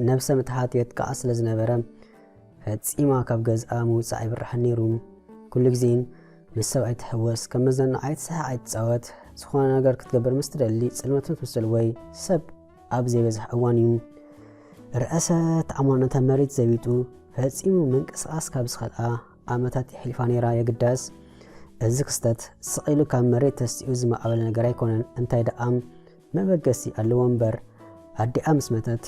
ነብሰ ምትሓት የጥቅዓ ስለ ዝነበረ፣ ፈጺማ ካብ ገዝኣ ምውጻእ ኣይብርሃን ነይሩ። ኩሉ ግዜን ምስ ሰብ ኣይትሕወስ፣ ከም መዘና ኣይትስሕቕ ኣይትጻወት፣ ዝኾነ ነገር ክትገብር ምስ ትደሊ ጽልመት ምስ ትመስል ወይ ሰብ ኣብ ዘይበዝሕ እዋን እዩ። ርእሰ ተኣማንነታ መሬት ዘቢጡ ፈጺሙ ምንቅስቓስ ካብ ዝኸልኣ ዓመታት የሕሊፋ ነይራ። የግዳስ እዚ ክስተት ስቕ ኢሉ ካብ መሬት ተሲኡ ዝማዕበለ ነገር ኣይኮነን። እንታይ ደኣ መበገሲ ኣለዎ እምበር፣ ኣዲኣ ምስ መተት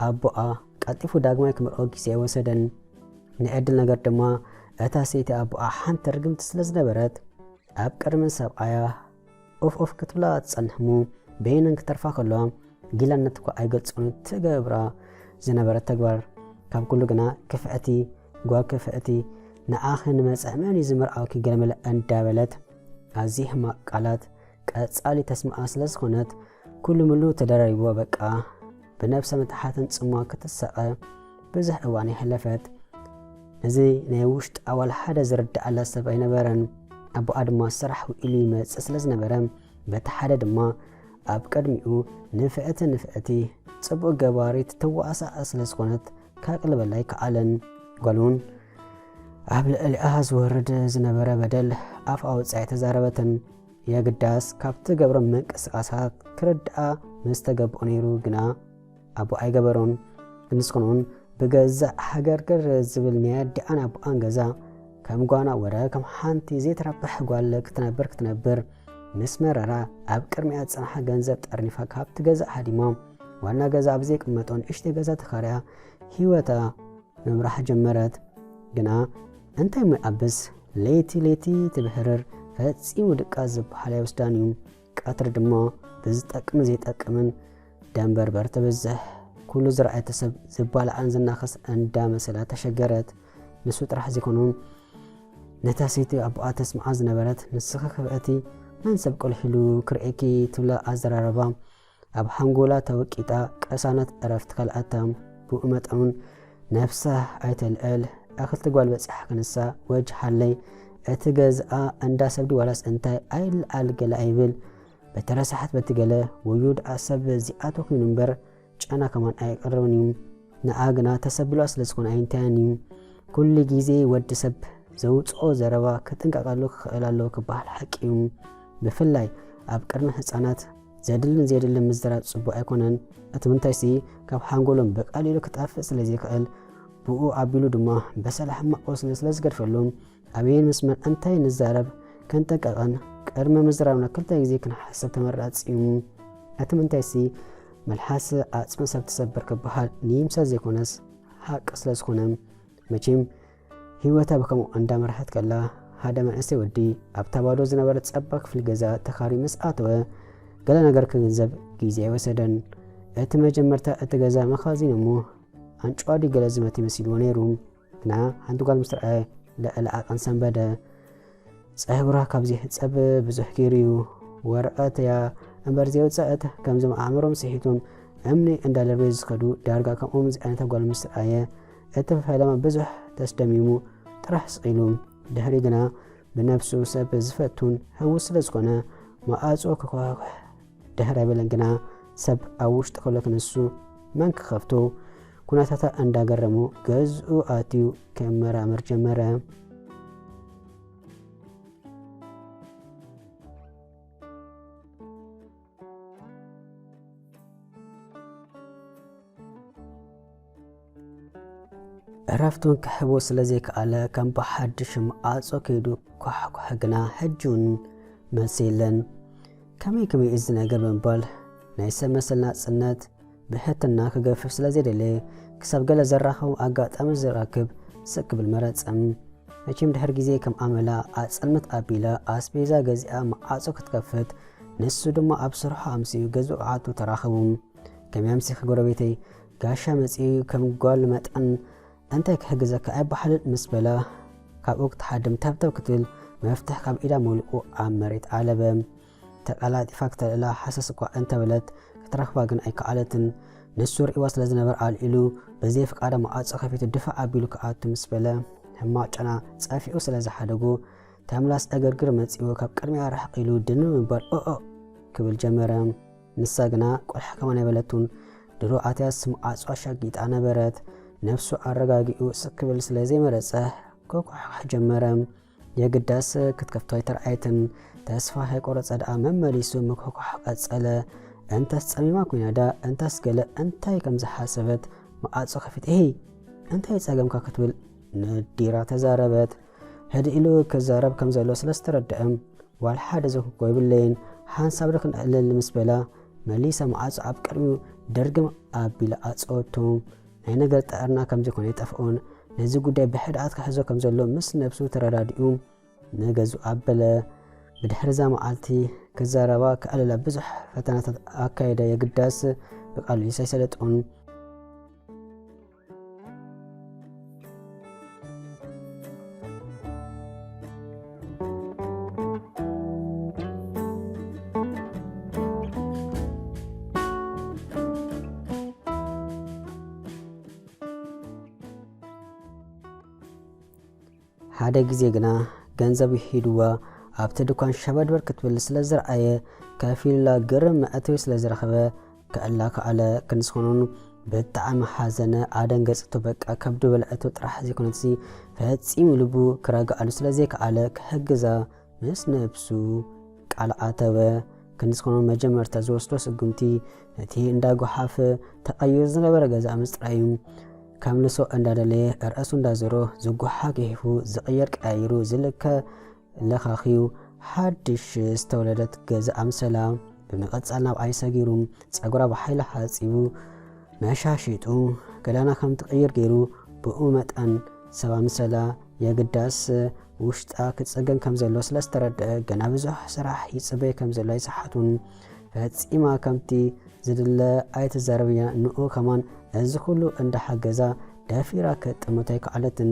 ኣቦኣ ቀልጢፉ ዳግማይ ክምርዖ ግዜ ኣይወሰደን። ናይ ዕድል ነገር ድማ እታ ሰይቲ ኣቦኣ ሓንቲ ርግምቲ ስለ ዝነበረት ኣብ ቅድሚ ሰብኣያ ኡፍ ኡፍ ክትብላ ትጸንሕ እሞ በይነን ክተርፋ ከለዋ ጊላነት እኳ ኣይገልጾን ትገብራ ዝነበረት ተግባር። ካብ ኩሉ ግና ክፍዕቲ ጓል ክፍዕቲ ንዓኺ ንመጽእ መን እዩ ዝምርዓውኪ ገለመለ እንዳበለት ኣዝዩ ሕማቕ ቃላት ቀጻሊ ተስምዓ ስለ ዝኾነት ኩሉ ምሉ ተደራሪብዋ በቃ ብነብሰ ምትሓትን ጽምዋ ክትሳቐ ብዙሕ እዋን የሕለፈት። እዚ ናይ ውሽጣ ዋላ ሓደ ዝርድኣላ ሰብ ኣይነበረን። ኣቦኣ ድማ ስራሕ ውዒሉ ይመጽእ ስለ ዝነበረ በቲ ሓደ ድማ ኣብ ቅድሚኡ ንፍዕቲ ንፍዕቲ ጽቡቕ ገባሪት ትዋሳእ ስለ ዝኾነት ከቕልበላ ኣይከኣለን። ጓል እውን ኣብ ልዕሊኣ ዝወርድ ዝነበረ በደል ኣፍ ኣውጺኣ ኣይተዛረበትን። የግዳስ ካብ ትገብሮም ምንቅስቓሳት ክርድኣ ምስ ተገብኦ ነይሩ ግና ኣቦ ኣይገበሮን። ክንስኩን እውን ብገዛእ ሃገርግር ዝብል ናይ ኣዲኣን ኣቦኣን ገዛ ከም ጓና ወረ ከም ሓንቲ ዘይትረብሕ ጓል ክትነብር ክትነብር ምስ መረራ ኣብ ቅድሚኣ ዝጸንሓ ገንዘብ ጠርኒፋ ካብቲ ገዛ ሃዲማ ዋና ገዛ ኣብ ዘይቅመጦ ንእሽተይ ገዛ ተኻርያ ህይወታ ምምራሕ ጀመረት። ግና እንታይ እሞ ይኣብስ፣ ለይቲ ለይቲ ትብህርር፣ ፈጺሙ ድቃስ ዝበሃል ኣይወስዳን እዩ። ቀትሪ ድማ ብዝጠቅምን ዘይጠቅምን ደንበርበር ትበዝሕ። ኩሉ ዝረኣየቶ ሰብ ዝበልዓን ዝናኸስ እንዳመሰላ ተሸገረት። ንሱ ጥራሕ ዘይኮኑ ነታ ሰይቲ ኣቦኣ ተስምዓ ዝነበረት፣ "ንስኺ ክፍእቲ መን ሰብ ቆልሒሉ ክርእየኪ?" ትብላ ኣዘራርባ ኣብ ሓንጎላ ተወቂጣ ቅሳነት ዕረፍቲ ከልኣታ። ብኡ መጠን እውን ነብሳ ኣይተልዕል። ኣኽልቲ ጓል በጺሓ ክንሳ ወጅ ሃለይ። እቲ ገዝኣ እንዳ ሰብ ድዩ ዋላስ እንታይ ኣይልዓል ገለ ኣይብል። በቲ ረሳሓት በቲ ገለ ወዮ ደኣ ሰብ እዚኣቶ ኮይኑ እምበር ጨና ከማን ኣይቀርብን እዩ። ንዓ ግና ተሰብልዋ ስለ ዝኾነ ኣይንታያን እዩ። ኩሉ ግዜ ወዲ ሰብ ዘውጽኦ ዘረባ ክጥንቀቐሉ ክኽእል ኣለዎ ክበሃል ሓቂ እዩ። ብፍላይ ኣብ ቅድሚ ህጻናት ዘድልን ዘየድልን ምዝራብ ጽቡቕ ኣይኮነን። እቲ ምንታይሲ ካብ ሓንጎሎም ብቐሊሉ ክጠፍእ ስለ ዘይክእል፣ ብኡ ኣቢሉ ድማ በሰላ ሕማቕ ቁስሊ ስለ ዝገድፈሎም፣ ኣበየን መስመር እንታይ ንዛረብ ክንጥንቀቕን ቅድሚ ምዝራብና ክልተ ግዜ ክንሓስብ ተመራጺ እዩ። እቲ ምንታይሲ፣ መልሓስ ዓጽሚ ሰብ ትሰብር ክበሃል ንይምሰል ዘይኮነስ ሓቂ ስለ ዝኾነ፣ መቸም ህይወታ ብከምኡ እንዳመርሐት ከላ፣ ሓደ መንእሰይ ወዲ ኣብታ ባዶ ዝነበረት ጸባብ ክፍሊ ገዛ ተኻርዩ ምስ ኣተወ፣ ገለ ነገር ክግንዘብ ግዜ ኣይወሰደን። እቲ መጀመርታ እቲ ገዛ መኻዚን እሞ ኣንጭዋ ድዩ ገለ ዝመተ መሲልዎ ነይሩ። ግና ሓንቲ ጓል ምስ ረኣየ ልዕሊ ዓቐን ሰንበደ። ጸጉራ ካብ ዘይሕጸብ ብዙሕ ገይሩ እዩ። ወረቐት እያ እምበር ዘየውጸአት፣ ከምዞም ኣእምሮም ስሒቶም እምኒ እንዳደርበዩ ዝኸዱ ዳርጋ ከምኦም ዝዓይነታ ጓል ምስ ረኣየ፣ እቲ ፈለማ ብዙሕ ተስደሚሙ ጥራሕ ስቕ ኢሉ። ድሕሪ ግና ብነብሱ ሰብ ዝፈቱን ህውስ ስለ ዝኾነ፣ መኣጾ ክኳሕኩሕ ድሕር ኣይበለን ግና፣ ሰብ ኣብ ውሽጢ ከሎ ክንሱ መን ክኸፍቶ? ኩነታታ እንዳገረሞ ገዝኡ ኣትዩ ክመራመር ጀመረ። ዕረፍቱን ክሕቦ ስለ ዘይከኣለ፣ ከም ብሓድሽ መኣጾ ከይዱ ኳሕኳሕ ግና ሕጂ እውን መልሲ የለን። ከመይ ከመይ እዚ ነገር ብምባል ናይ ሰብ መሰል ናጽነት ብሕትና ክገፍፍ ስለ ዘይደለየ፣ ክሳብ ገለ ዘራኽቦም ኣጋጣሚ ዝረክብ ስቕ ክብል መረጸ። መቸም ድሕሪ ግዜ ከም ኣመላ ኣጸልምት ኣቢላ ኣስቤዛ ገዚኣ መዓጾ ክትከፍት፣ ንሱ ድማ ኣብ ስርሑ ኣምሲኡ ገዝኡ ክኣቱ ተራኸቡ። ከመይ ኣምሲኺ ጎረቤተይ? ጋሻ መጺኡ ከም ጓል መጠን እንታይ ክሕግዘካ ኣይበሃልን ምስ በላ፣ ካብኡ ክትሓድም ተብተብ ክትብል መፍትሕ ካብ ኢዳ መሊኡ ኣብ መሬት ኣለበ። ተቀላጢፋ ክተልዕላ ሃሰስ እኳ እንተበለት ክትረኽባ ግን ኣይከኣለትን። ንሱ ርእይዋ ስለ ዝነበረ ኣልዒሉ ብዘይ ፍቓዳ መዓጾ ከፊቱ ድፋዕ ኣቢሉ ክኣቱ ምስ በለ፣ ሕማቕ ጨና ጸፊዑ ስለ ዝሓደጎ፣ ተምላስ ዕግርግር መጺኡ ካብ ቅድሚኣ ርሕቕ ኢሉ ድንብ ምባል ኦኦ ክብል ጀመረ። ንሳ ግና ቆልሓ ከማን ኣይበለቱን። ድሮ ኣትያስ ማዕጾ ኣሻጊጣ ነበረት። ነፍሱ ኣረጋጊኡ ስክ ክብል ስለ ዘይመረጸ ክኳሕኳሕ ጀመረ። የግዳስ ክትከፍቶ ኣይተርኣየትን። ተስፋ ከይቆረጸ ደኣ መመሊሱ ምኩሕኳሕ ቀጸለ። እንተስ ጸሚማ ኮይና ደኣ፣ እንተስ ገለ እንታይ ከም ዝሓሰበት፣ ማዕጾ ከፊት፣ "እሂ፣ እንታይ ጸገምካ?" ክትብል ነዲራ ተዛረበት። ህድእ ኢሉ ክዛረብ ከም ዘሎ ስለ ዝተረድአ፣ "ዋላ ሓደ ዘኩኮ የብለይን፣ ሓንሳብ ዶ ክንዕልል?" ምስ በላ፣ መሊሳ ማዕጾ ኣብ ቅድሚኡ ድርግም ኣቢላ ኣጸወቶ። ናይ ነገር ጠርና ከም ዘይኮነ ኣይጠፍኦን። ነዚ ጉዳይ ብሕድኣት ክሕዞ ከም ዘሎ ምስ ነብሱ ተረዳዲኡ፣ ንገዝኡ ኣበለ። ብድሕሪ እዛ መዓልቲ ክዛረባ ክዕልላ ብዙሕ ፈተናታት ኣካየደ። የግዳስ ብቃሉ ኣይሰለጦን። ሓደ ግዜ ግና ገንዘብ ይሂድዋ፣ ኣብቲ ድኳን ሸበድበድ ክትብል ስለ ዝረኣየ፣ ከፊሉላ ግርም መእተዊ ስለ ዝረኸበ፣ ክዕላ ከኣለ። ክንስኹኑን ብጣዕሚ ሓዘነ፣ ኣደንገጽቶ። በቃ ከብዱ በልዐቶ ጥራሕ ዘይኮነትሲ፣ ፈጺሙ ልቡ ክረግኣሉ ስለ ዘይከኣለ፣ ክሕግዛ ምስ ነብሱ ቃል ኣተወ። ክንስኹኑን መጀመርታ ዝወስዶ ስጉምቲ፣ ነቲ እንዳ ጎሓፍ ተቐይሩ ዝነበረ ገዛ ምጽራይ እዩ። ከምልሶ እንዳደለየ፣ ርእሱ እንዳዞሮ፣ ዝጓሓ ገሂፉ፣ ዝቕየር ቀያይሩ፣ ዝልከ ለኻኺዩ፣ ሓድሽ ዝተወለደት ገዛ ኣምሰላ። ብምቕጻል ናብ ዓይኒ ሰጊሩ፣ ጸጉራ ብሓይሊ ሓጺቡ፣ መሻሺጡ፣ ክዳና ከም ትቕይር ገይሩ፣ ብኡ መጠን ሰብ ኣምሰላ። የግዳስ ውሽጣ ክጽገን ከም ዘሎ ስለ ዝተረድአ፣ ገና ብዙሕ ስራሕ ይጽበይ ከም ዘሎ ኣይሰሓቱን። ፈጺማ ከምቲ ዝድለ ኣይትዛረብያ። ንኡ ከማን እዚ ኩሉ እንዳሓገዛ፣ ደፊራ ክትጥምቶ ኣይከኣለትን።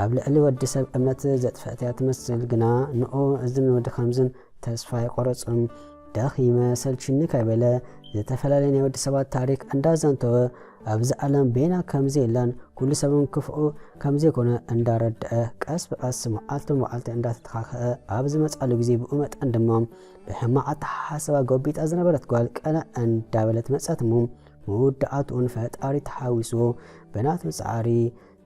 ኣብ ልዕሊ ወዲ ሰብ እምነት ዘጥፈእት እያ ትመስል፣ ግና ንኡ እዝን ወዲ ከምዝን ተስፋ ኣይቆረጹን። ደኺመ ሰልችኒ ከይበለ፣ ዝተፈላለየ ናይ ወዲ ሰባት ታሪክ እንዳዘንተወ፣ ኣብዚ ዓለም ቤና ከም ዘየላን ኩሉ ሰብን ክፍኡ ከም ዘይኮነ እንዳረድአ፣ ቀስ ብቐስ መዓልቲ መዓልቲ እንዳተተኻኸአ ኣብ ዝመጻሉ ግዜ፣ ብኡ መጠን ድማ ብሕማቕ ኣተሓሳስባ ጎቢጣ ዝነበረት ጓል ቀና እንዳበለት መጸት እሞ፣ መወዳእትኡን ፈጣሪ ተሓዊስዎ ብናቱ ጻዕሪ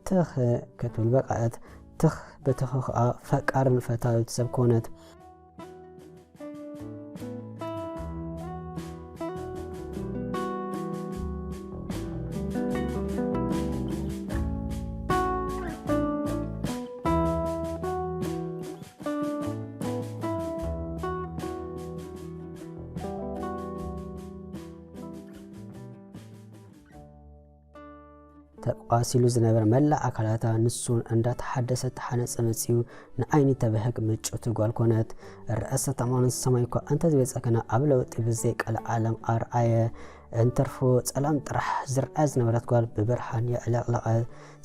ትኽ ክትብል በቐዐት። ትኽ ብትኽ ከኣ ፈቃርን ፈታዊት ሰብ ኮነት። ተቋሲሉ ዝነበረ መላእ ኣካላታ ንሱን እንዳተሓደሰ ተሓነጸ መጺኡ። ንዓይኒ ተበህግ ምጭውቲ ጓል ኮነት። ርእሰ ተኣማመን ሰማይ እኳ እንተዝበጸ ግና ኣብ ለውጢ ብዘይ ቀልዓለም ኣርኣየ። እንተርፎ ጸላም ጥራሕ ዝረኣ ዝነበረት ጓል ብብርሃን የዕለቕለቐ።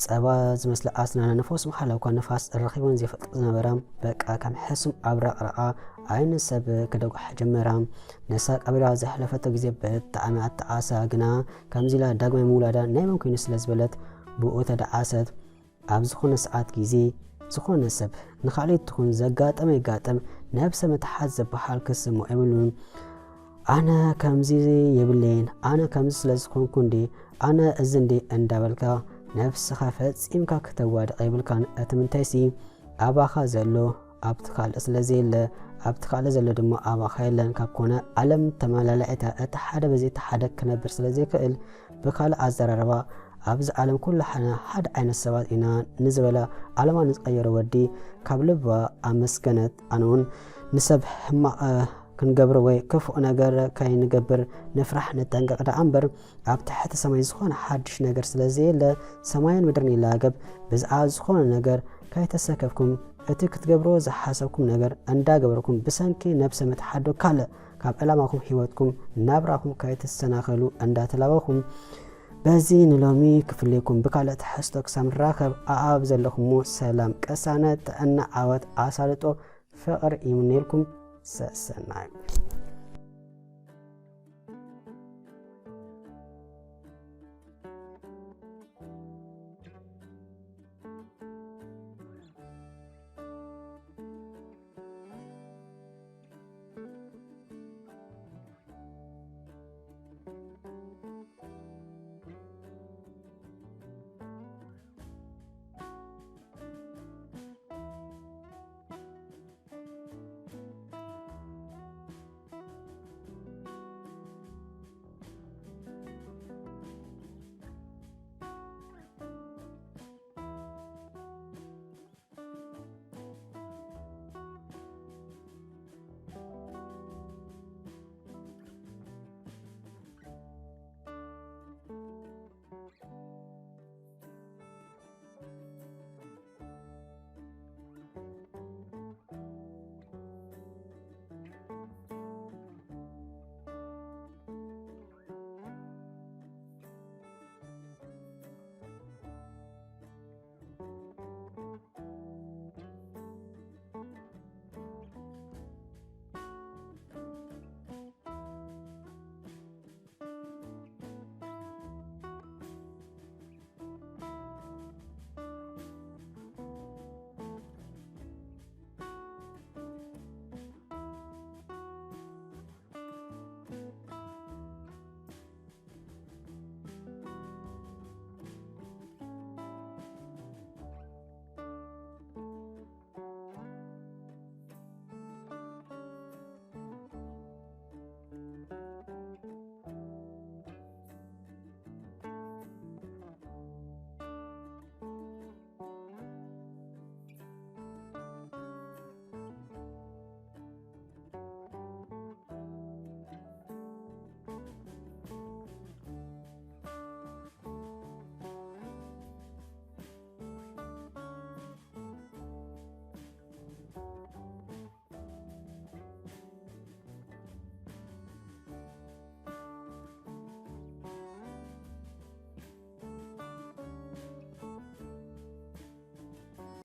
ጸባ ዝመስለ ኣስናና ንፈውስ መሓላ እኳ ንፋስ ረኺቦን ዘይፈልጥ ዝነበራ፣ በቃ ከም ሕሱም ኣብረቕረቓ፣ ዓይኒ ሰብ ክደጉሓ ጀመራ። ነሳ ቀቢራ ዘሕለፈቶ ግዜ ብጣዕሚ ኣተዓሳ፣ ግና ከምዚ ኢላ ዳግማይ ምውላዳ ናይ መን ኮይኑ ስለ ዝበለት ብኡ ተደዓሰት። ኣብ ዝኾነ ሰዓት ግዜ ዝኾነ ሰብ ንኻልእ ትኹን ዘጋጠመ ይጋጠም፣ ነብሰ ምትሓት ዝበሃል ክስምዖ የብሉን። ኣነ ከምዚ የብለይን፣ ኣነ ከምዚ ስለ ዝኾንኩ እንዲ፣ ኣነ እዚ እንዲ እንዳበልካ ነብስኻ ፈጺምካ ክተዋድቕ የብልካን። እቲ ምንታይሲ ኣባኻ ዘሎ ኣብቲ ካልእ ስለ ዘየለ፣ ኣብቲ ካልእ ዘሎ ድማ ኣባኻ የለን። ካብ ኮነ ዓለም ተመላላዒታ፣ እቲ ሓደ በዚ እቲ ሓደ ክነብር ስለ ዘይክእል፣ ብኻልእ ኣዘራርባ፣ ኣብዚ ዓለም ኩላሕና ሓደ ዓይነት ሰባት ኢና ንዝበላ ዓለማ ንዝቐየረ ወዲ ካብ ልባ ኣመስገነት። ኣነ እውን ንሰብ ሕማቕ ክንገብር ወይ ክፉእ ነገር ከይንገብር ንፍራሕ፣ ንጠንቀቕ ደኣ እምበር፣ ኣብ ትሕቲ ሰማይ ዝኾነ ሓድሽ ነገር ስለ ዘየለ፣ ሰማይን ምድርን ይላገብ። ብዛዕባ ዝኾነ ነገር ከይተሰከፍኩም፣ እቲ ክትገብርዎ ዝሓሰብኩም ነገር እንዳገበርኩም፣ ብሰንኪ ነብሰ ምትሓዶ ካልእ ካብ ዕላማኹም፣ ህይወትኩም፣ ናብራኹም ከይትሰናኸሉ እንዳተላበኹም፣ በዚ ንሎሚ ክፍለየኩም። ብካልእ ትሕዝቶ ክሳብ ንራኸብ፣ ኣኣብ ዘለኹሞ ሰላም፣ ቅሳነት፣ ጥዕና፣ ዓወት፣ ኣሳልጦ፣ ፍቕሪ ይምነየልኩም። ሰሰናዩ።